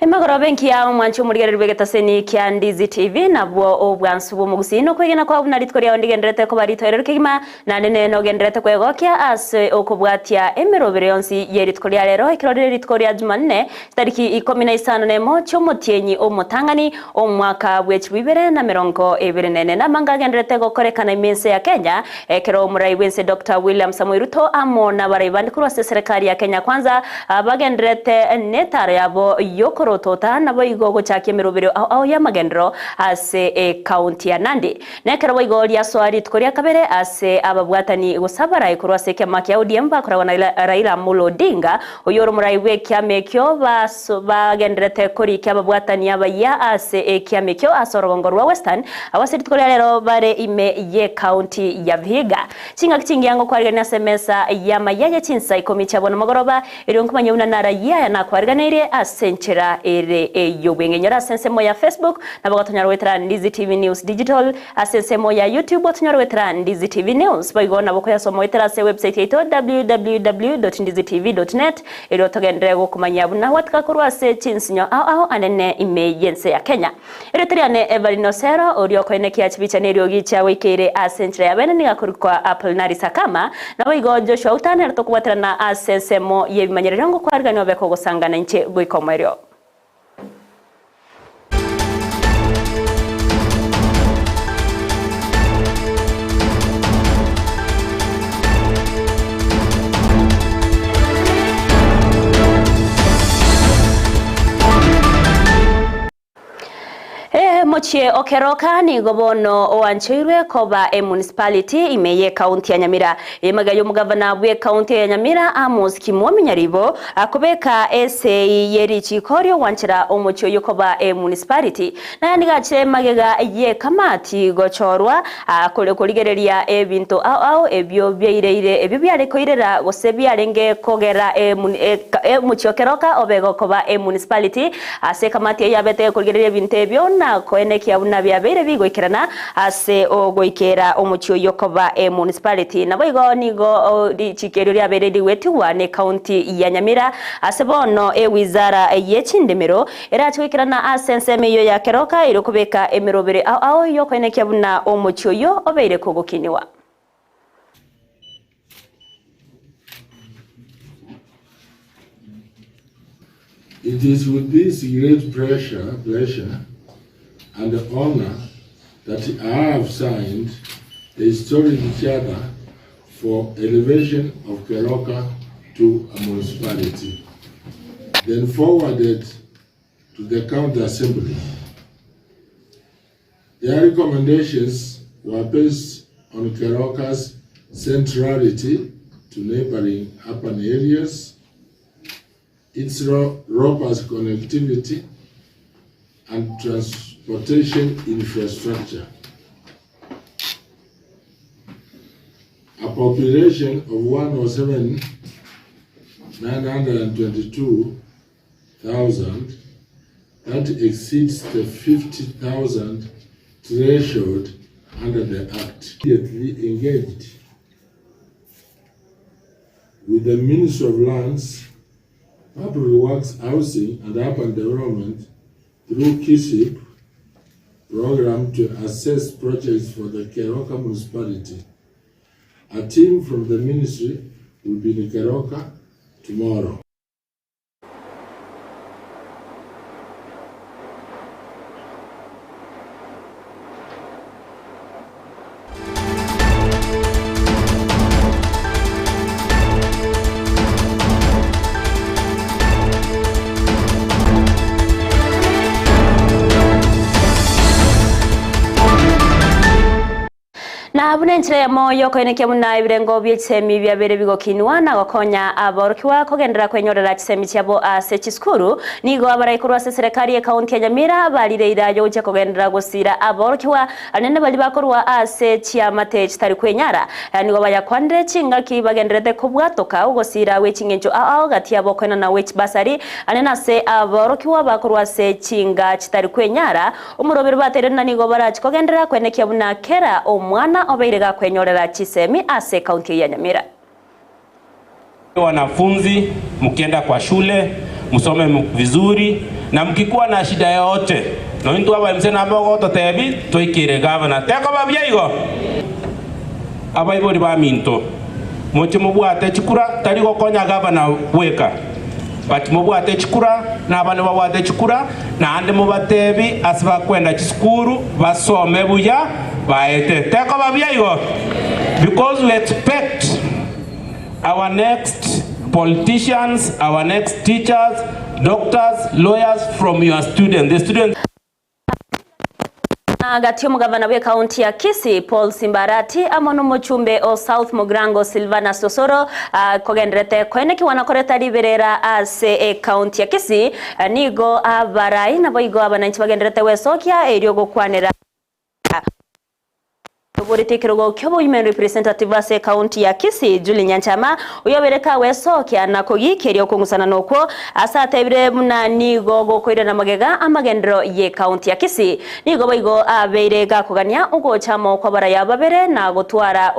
Emegoroba engiya omwanchi omorigereria bw'egetaseni kia Ndizi TV nabwo obwansu bw'omogusii nokwegena kwao buna rituko riao ndigendererete koba ritoereru kegima naende nere nogendererete kwegokia ase okobwatia emerobero yonsi ye rituko ria rero ekero rire rituko ria Jumanne chitariki ikomi na isano nemo chi'omotienyi omotang'ani omwaka bwe chilifu ibere na merongo ebere nene. Namanga agendererete gokorekana ime ense ya Kenya Ekero omorai bw'ense Doctor William Samoei Ruto amo nabarai bande korwa ase eserekari ya Kenya Kwanza bagendererete netaro yabo yokorotota naboigo gochakia emeroberio ao ao y'amagenderero ase ecounty ya Nandi. Nekero boigo riasoa rituko ria kabere ase ababwatani gose abarai korwa ase ekiama kia ODM bakoragwa na Raila Amolo Odinga oyio ore omorai bw'ekiama ekio bagendererete korikia ababwatani abayia ase ekiama ekio ase orogongo rwa Western, abwo ase rituko ria rero bare ime y'ecounty ya Vihiga. Chingaki chingiya ngokwarigereria ase emesa y'amayia ye chinsa ikomi chia bono mogoroba, erio nkomanye buna narayie aya nakwariganeirie ase enchera ere ey'obweng'enyoro ase ensemo ya Facebook, nabo gotonyora goetera Ndizi TV News Digital, Ase ensemo ya YouTube otonyore goetera Ndizi TV News. Boigo nabo okoyasoma goetera ase ewebsite yaito www.ndizitv.net erio togenderere gokomanyia buna gwateka korwa ase chinsinyo ao ao anene ime y'ense ya Kenya. Erieta riane Evelyn Osero, oria okoenekia chibicha na eriogi chiagoikeire ase enchera ya bene nigo akorikwa Apollinary Sakama, naboigo Joshua Uta nere tokobwaterana ase ensemo y'ebimanyererio ngokwariganwa obe kogosangana inche goika omoerio. Omochie o Keroka nigo bono oancheirwe koba emunicipality ime y'ecounty ya Nyamira. Emegega y'omogavana bw'ecounty ya Nyamira Amos Kimwami Nyaribo akobeka esei ye richiiko ri'ogwanchera omochie oyio koba emunicipality. Naye nigo achire magega y'ekamati gochorwa kore korigereria ebinto ao ao ebio biaireire ebio biare koirera gose biarenge kogera omochie o Keroka obe gokoba emunicipality. Ase ekamati eyio yabete gekorigereria ebinto ebio na koenekia buna biabeire bigoikerana ase ogoikera omochie oyio koba emunicipality. Naboigo nigo richiiko erio riabeire rigwetigwa necounty ya Nyamira ase bono ewizara ye chindemero erache goikerana ase ensemo eyio ya Keroka erio kobeka emerobere ao ao yokoenekia buna omochie oyio obeire kogokiniwa. It is with this great pressure, pleasure and honor that I have signed the historic charter for elevation of Keroka to a municipality, then forwarded to the county assembly. Their recommendations were based on Keroka's centrality to neighboring urban areas, its robust connectivity, and transportation infrastructure. A population of 107,922,000 that exceeds the 50,000 threshold under the Act. Immediately engaged with the Ministry of Lands, Public Works, Housing and Urban Development through KISIP program to assess projects for the Keroka municipality. A team from the ministry will be in Keroka tomorrow. Na buna enchera eyemo y'okoenekia buna ebirengo bie chisemi biabeire bigokinwa na gokonya aborokigwa kogenderera kwenyorera chisemi chiabo ase chisukuru, nigo abarai korwa ase eserekari y'ecounty ya Nyamira barire ira y'ogochia kogenderera gosira aborokigwa anene baria bakorwa ase chiamate chitari kwenyara. Nigo bayakwanire chingaki bagendererete kobwatoka ogosira gwe ching'encho ao ao gati yabo okoenana gwe chibasari anene ase aborokigwa bakorwa ase chinga chitari kwenyara. Omoroberi bateire na nigo barachi kogenderera kwenekia buna kera omwana obeire gakwenyorera chisemi ase ekaunti eye ya Nyamira. Wanafunzi mkienda kwa shule msome vizuri. Na mkikuwa na shida yoyote, nointwe aba MCA namogototebi toikere gavana. Tekoba buya igo? Abaibori baminto, moche mobwate chikura, tari gokonya gavana bweka, but mobwate chikura, na abande babwate chikura, naende mobatebi ase bakwenda chisukuru basome buya baete. Tekoba buya igo? Because we expect our next politicians, our next teachers, doctors, lawyers from your students. The students. Gati omogavana bw'ekaunti ya Kisii Paul Simba Arati amo nomochumbe o South Mugirango Silvanus Osoro kogendererete koenekiwa na koreta riberera ase ekaunti ya Kisii nigo abarai naboigo abananchi bagendererete gwesokia erio gokwanera Oborete ekerogo ki'oboyumen representative ase ekaunti ya Kisii Julie Nyanchama oyobeire kagwesokia na kogiikeria okong'usanana okwo ase atebire buna nigo gokoirana magega amagenderero y'ekaunti ya Kisii. Nigo boigo abeire gakogania ogocha amo kw'abaraya babere na gotwara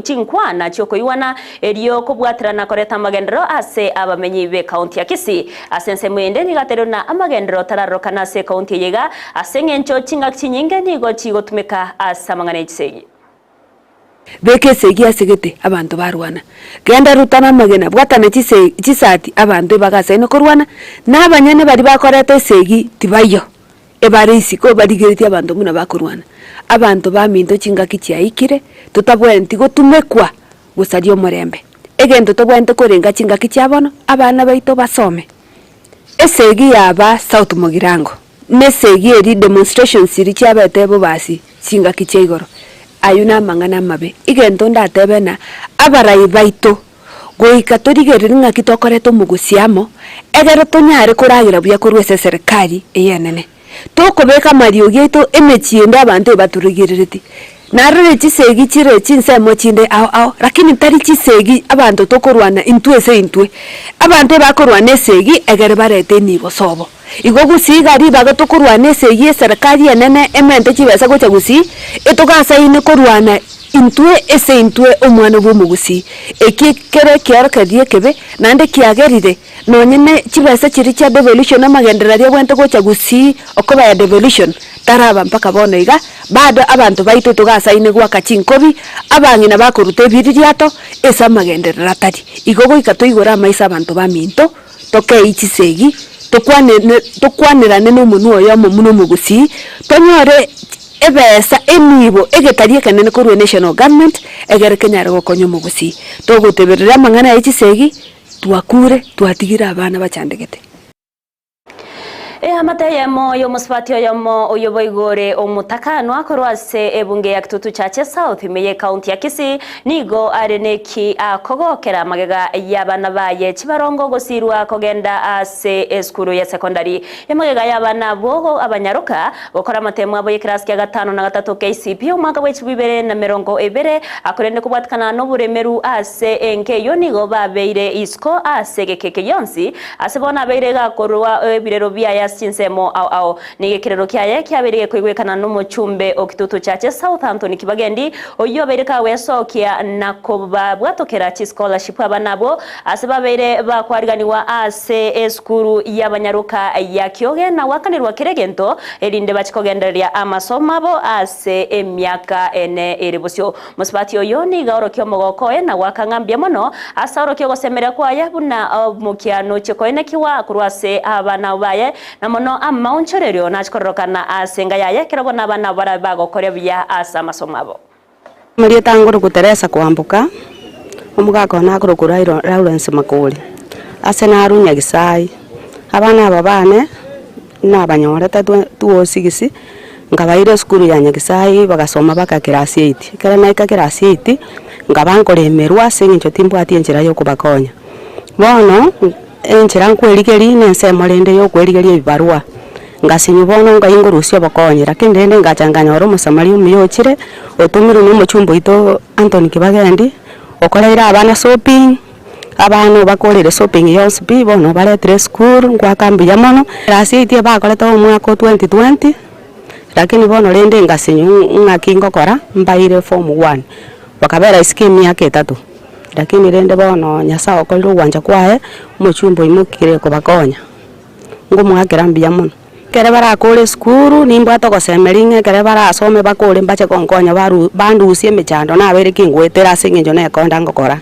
chinkwana chi'okoigwana erio kobwaterana koreta amagenderero ase abamenyi b'ekaunti ya Kisii. Ase ensemo ende nigo aterirwe na amagenderero tararorokana ase ekaunti eye iga Ase engencho chingaki chinyinge nigo chigotumeka ase amang'ana e chisegi. Beka esegi ase gete, abanto barwana. Genda rutana amagena, bwatana chise chisati, abanto ebagasaine korwana, na abanyene baria bakoreta esegi tibaiyo, ebare isiko barigeretie abanto buna bakorwana. Abanto baminto chingaki chiaikire, totabwenereti gotumekwa gosaria omorembe. Egento tobwenerete korenga chingaki chia bono, abana baito basome. Esegi yaba South Mugirango. Nesegi eri demonstrations chiria chiabete bobasi chingaki chia igoro, ayio namang'ana amabe. Egento ndatebe ng'a abarai baito goika torigererie ng'aki tokoreta omogosi amo, egere tonyare koragera buya korwa ase eserekari eye enene. Tokobeka amariogi aito emechie ende abanto ebatorigereretie. Narorire chisegi chire chinsemo chinde ao ao, lakini tari chisegi abanto tokorwana intwe ase intwe. Abanto ebakorwana esegi egere barete enibo sobo. Igo gusii iga ribaga tokorwana esegi eserekari enene emente chibesa gocha gusii, etogasaine korwana intwe ase intwe omwana bw'omogusii. Eki kere ekiorokererio ekebe, naende kiagerire nonye ne chibesa chiria chia devolution amagenderero aria abwenerete gocha gusii okoba ya devolution taraba mpaka bono iga, bado abanto baito togasaine goaka chinkobi, abang'ina bakoruta ebiririato ase amagenderero atari. Igo goika toigore amaiso abanto baminto. Tokei chisegi, tokwane tokwanerane nomonwa oyomo buna omogusii, tonyore ebesa, enibo, egetari ekenene korwa enational government, egere kenyare gokonya omogusii. Togoteberera amang'ana aye chisegi, twakure, twatigire abana bachandegete. Eamate eyemo y'omosubati oyomo oyio boigo ore omotakanwa korwa ase ebunge ya Kitutu Chache South ime y'ecounty ya Kisii nigo are neki akogokera magega y'abana baye chibarongo gosirwa kogenda ase esukuru ya secondary. Emagega y'abana abwo abanyaroka gokora amatemo abo y'ekerasi kia gatano na gatato KCPE omwaka bw'echilifu ibere na emerongo ebere akorende kobwatikana noboremeru ase enka eyio nigo babeire isiko ase egekeke gionsi Ase bono abeire gakorua ebirero biaye ase chinsemo ao ao. Nigo ekerero kiaye kiabeire gekoigwekana nomochumbe o Kitutu Chache South Anthony Kibagendi, oyio obeire kagwesokia na kobabwatokera chischolarship abana abwo ase babeire bakwariganigwa ase esukuru y'abanyaroka ya Kioge na goakanerwa kera egento erinde bache kogendereria amasomo abo ase emiaka ene ere bosio. Mosubati oyo nigo aorokia omogoko oye na goaka ng'a mbuya mono ase aorokia ogosemeria kwaye buna omokia nochie koenekigwa korwa ase abana baye, na mono amaonchorerio nachie kororokana ase enga yaye ekero bono abana abo barabe bagokoria buya ase amasomo abo. Omoriete angorokwa Teresa Kwamboka, omogaka one akorokwa Lawrence Makori, ase narwa Nyagisai. Abana aba bane nabanyorete 2006, nkabaira esukuru ya Nyagisai bagasoma mpaka class eight. Ekero naika class eight, nkaba nkoremerwa ase eng'encho timbwati enchera ya okobakonya. Bono, enchera nkwerigeria na ensemo rende ya okwerigeria ebibarua, ngasinywa bono ngai ngorusia obokonyi, lakini rende ngacha nkanyora omosamaria omuya ochire, otomirwe na omochumba oito Anthony Kibagendi, okoreire abana shopping, abana obakorire shopping yonsi pi, bono obaretire esukuru, ngoaka mbuya mono. Class eight ebakorete omwaka o 2020, lakini bono rende ngasinywa ng'aki ngokora, mbaire form one, bakabera isiko emiaka etato. Lakini rende bono Nyasae okorire ogwancha kwaye, omochumba oimokire kobakonya. Ngomoakera mbuya mono. Ekere barakore esukuru, nimbwate ogosemeria ng'a ekere barasome bakore mbache gonkonya baru bandusie emechando nabeire kingoetera ase eng'encho nekonda ngokora.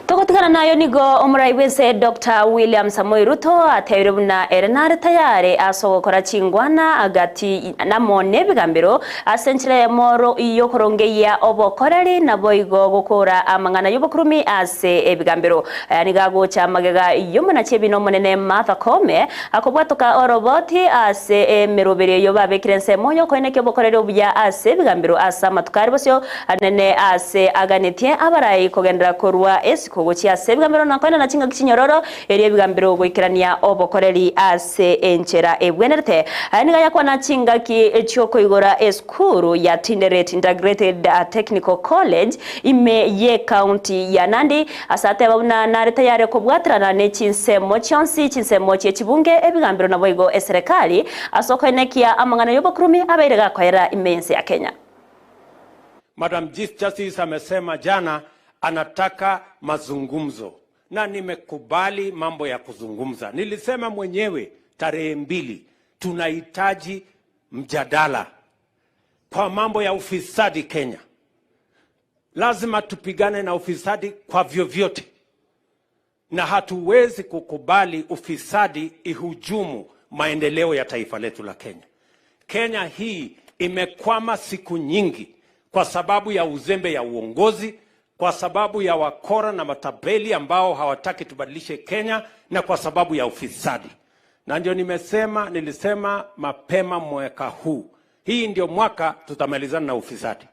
Togotigana nayo nigo omorai bw'ense Doctor William Samoei Ruto atebirie buna ere nare tayare ase ogokora chingwana gati namo nebigambero ase enchera eyemo yokorongeyia obokoreri naboigo gokora amang'ana y'obokurumi ase ebigambero. Aya nigo agocha magega y'omonachi ebina omonene Martha Koome akobwatoka oroboti ase emeroberi eyio babekire ensemo y'okoenekia obokoreri obuya ase ebigambero ase amatuko are bosio anene ase aganetie abarai kogenderera korwa esiko gochia ase ebigambero na koenana chingaki chinyororo erio ebigambero goikerania obokoreri ase enchera ebwenerete. Aya nigo ayakwana chingaki chiokoigora esukuru ya Tinderet Integrated Technical College ime y'ecounty ya Nandi Ase ateba buna nare tayare kobwaterana ne chinsemo chionsi, chinsemo chie chibunge, ebigambero naboigo eserekari, ase okoenekia amang'ana y'obokurumi abeire gakoera ime y'ense ya Kenya. Madam Chief Justice amesema jana anataka mazungumzo na nimekubali mambo ya kuzungumza. Nilisema mwenyewe tarehe mbili tunahitaji mjadala kwa mambo ya ufisadi Kenya. Lazima tupigane na ufisadi kwa vyovyote, na hatuwezi kukubali ufisadi ihujumu maendeleo ya taifa letu la Kenya. Kenya hii imekwama siku nyingi kwa sababu ya uzembe ya uongozi, kwa sababu ya wakora na matapeli ambao hawataki tubadilishe Kenya, na kwa sababu ya ufisadi. Na ndio nimesema, nilisema mapema mwaka huu, hii ndio mwaka tutamalizana na ufisadi.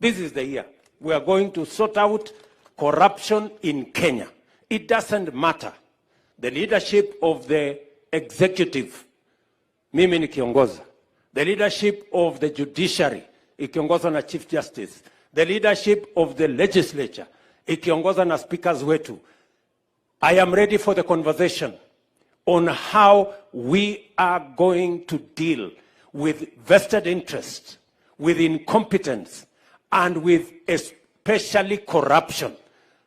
This is the year we are going to sort out corruption in Kenya. It doesn't matter. The leadership of the executive, mimi nikiongoza, the leadership of the judiciary ikiongozwa na Chief Justice, the leadership of the legislature ikiongozwa na speakers wetu. I am ready for the conversation on how we are going to deal with vested interests, with incompetence, and with especially corruption,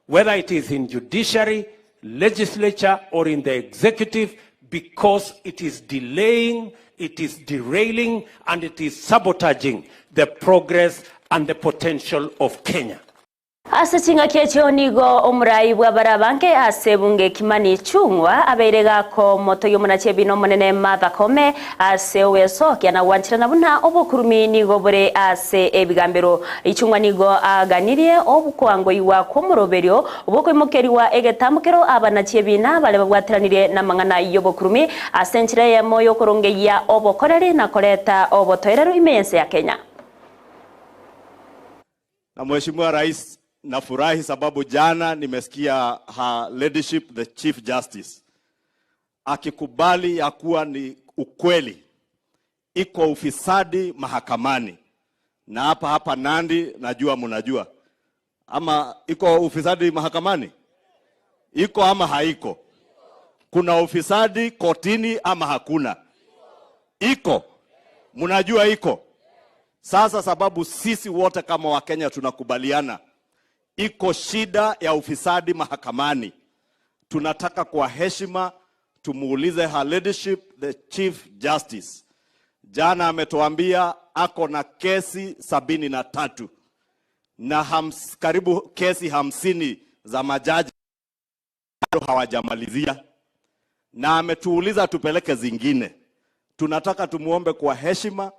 whether it is in judiciary, legislature, or in the executive, because it is delaying, it is derailing, and it is sabotaging the progress and the potential of Kenya. Ase chingaki echio nigo omorai bw'abarabange ase ebunge Kimani Ichung'wa abeire gakomotogia omonachi ebina omonene Martha Koome ase ogwesokia na gwancherana buna obokurumi nigo bore ase ebigambero. Ichung'wa nigo aganirie okoangoigwa kw'omoroberio bw'okoimokerigwa egetambokero abanachi ebina baria babwateranirie namang'ana y'obokurumi ase enchera eyemo y'okorongeyia obokoreri na koreta obotoereru ime y'ense ya Kenya. Na Mheshimiwa Rais, nafurahi sababu jana nimesikia her leadership the Chief Justice akikubali ya kuwa ni ukweli iko ufisadi mahakamani, na hapa hapa Nandi najua mnajua, ama iko ufisadi mahakamani? Iko ama haiko? Kuna ufisadi kotini ama hakuna? Iko, mnajua iko. Sasa sababu sisi wote kama Wakenya tunakubaliana iko shida ya ufisadi mahakamani, tunataka kwa heshima tumuulize her leadership the Chief Justice. Jana ametuambia ako na kesi 73 na karibu kesi 50 za majaji bado hawajamalizia, na ametuuliza tupeleke zingine. Tunataka tumuombe kwa heshima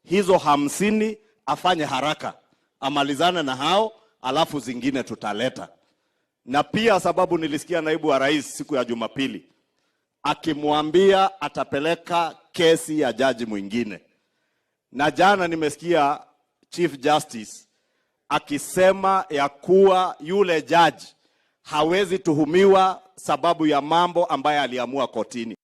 hizo 50 afanye haraka amalizane na hao, alafu zingine tutaleta. Na pia sababu nilisikia naibu wa rais siku ya Jumapili akimwambia atapeleka kesi ya jaji mwingine, na jana nimesikia Chief Justice akisema ya kuwa yule jaji hawezi tuhumiwa sababu ya mambo ambayo aliamua kotini.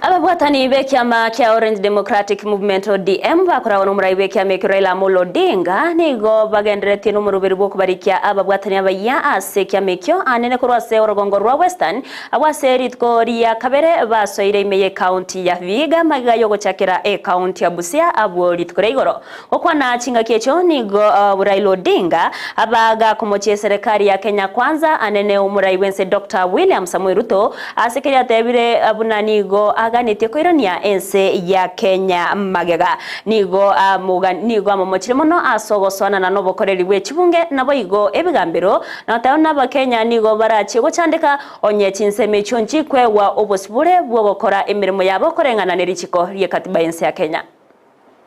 Ababwatani b'ekiama kia Orange Democratic Movement, ODM, bakoragwa nomorai bw'ekiama ekio Raila Amolo Odinga nigo bagenderetie nomoroberi bw'okobarikia ababwatani abayia ase ekiama ekio anene korwa ase orogongo rwa Western abwo ase rituko ria kabere basoire ime y'ecounty ya Vihiga magega y'ogochakera ecounty ya Busia abwo rituko ria igoro. Gokwana chingaki echio nigo Raila Odinga abagakomochia eserekari ya Kenya Kwanza anene omorai bwense Doctor William Samoei Ruto ase keria atebire buna nigo aganetie koirania ense ya Kenya magega. Nigo nigo amomochire mono ase ogosoanana nobokoreri bwe chibunge naboigo ebigambero na goteba buna abakenya nigo barachie gochandeka onye chinsemo echio nchikwegwa obosibore bwogokora emeremo yabo koreng'ana nerichiko riekatiba yense ya Kenya.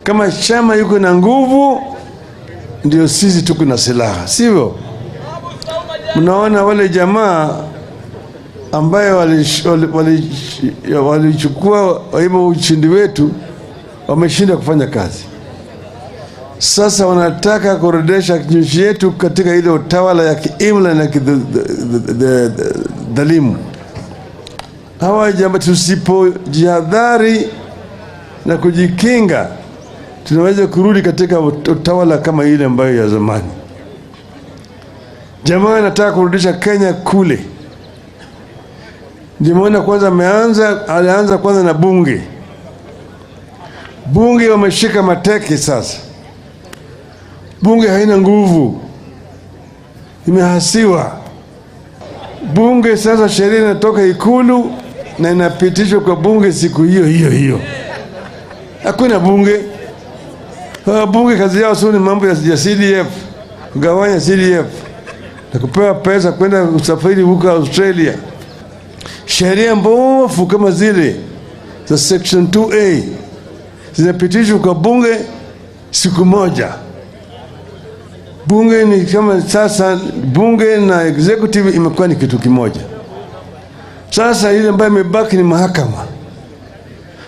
Kama chama yuko na nguvu, ndio sisi tuko na silaha, sivyo? Mnaona wale jamaa ambayo walichukua hivyo ushindi wetu, wameshinda kufanya kazi. Sasa wanataka kurudisha nchi yetu katika ile utawala ya kiimla na kidhalimu. Hawa jamaa tusipojihadhari na kujikinga, tunaweza kurudi katika utawala kama ile ambayo ya zamani. Jamaa anataka kurudisha Kenya kule. Ndio maana kwanza ameanza, alianza kwanza na bunge. Bunge wameshika mateke sasa. Bunge haina nguvu, imehasiwa. Bunge sasa, sheria inatoka Ikulu na inapitishwa kwa bunge siku hiyo hiyo hiyo. Hakuna bunge. Bunge kazi yao sio ni mambo ya CDF, kugawanya CDF na kupewa pesa kwenda kusafiri huko Australia. Sheria mbovu kama zile za section 2A zinapitishwa kwa bunge siku moja. Bunge ni kama sasa, bunge na executive imekuwa ni kitu kimoja. Sasa ile ambayo imebaki ni mahakama.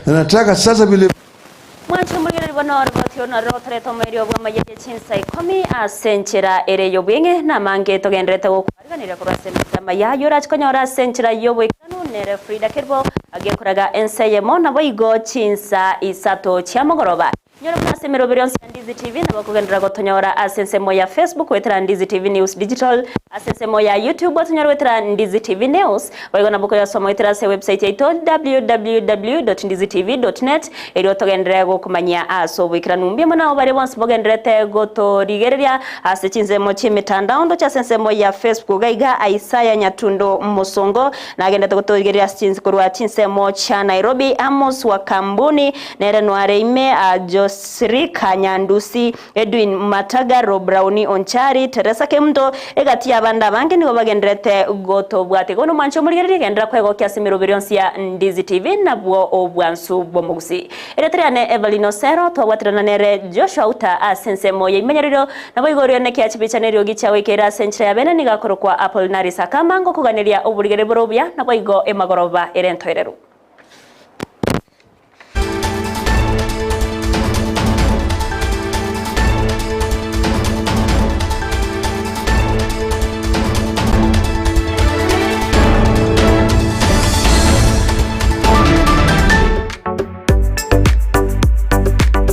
Na nataka sasa vile Mwanche omorigereria bono oroboti oro naro rotorete omoerio bw'amayia chinsa ikomi ase enchera ere y'obweng'e namange togendererete gokwariganera korwa ase emesa amaya ayio orache konyora ase enchera y'oboikeranu nere Frida Kerubo agekoraga ense eyemo naboigo chinsa isato chiamogoroba. Nyora buna ase emeroberi yonsi ya Ndizi TV nabo okogenderera gotonyora ase ensemo ya Facebook goetera Ndizi TV News Digital, ase ensemo ya YouTube otonyore goetera Ndizi TV News, boigo nabo okoyosoma goetera ase ewebsite yaito www.ndizitv.net erio togenderere gokomanyia ase oboikeranu. Mbuya mono abo baria bonsi bogendererete gotorigereria ase chinsemo chi'emetandao ndoche ase ensemo ya Facebook iga iga Isaiah Nyatundo Mosongo nagenderete gotorigereria ase korwa chinsemo chia Nairobi, Amos Wakambuni Nere noare ime a Josrika Nyandusi, Edwin Mataga, Rob Brownie Onchari, Teresa Kemunto, egati y'abande abange nigo bagendererete gotobwatia. Bono mwanche omorigererie genderera kwegokia ase emeroberi yonsi ya Ndizi TV nabwo obwansu bw'omogusii. Erieta riane Evelyn Osero, twabwaterana nere Joshua Uta ase ensemo ya imenyererio, naboigo oria one kia chibicha na eriogi chia goikeera ase enchera ya bene nigo akorokwa Apollinaris Akama ngokoganeria oborigereria bore obuya naboigo emagoroba ere entoereru.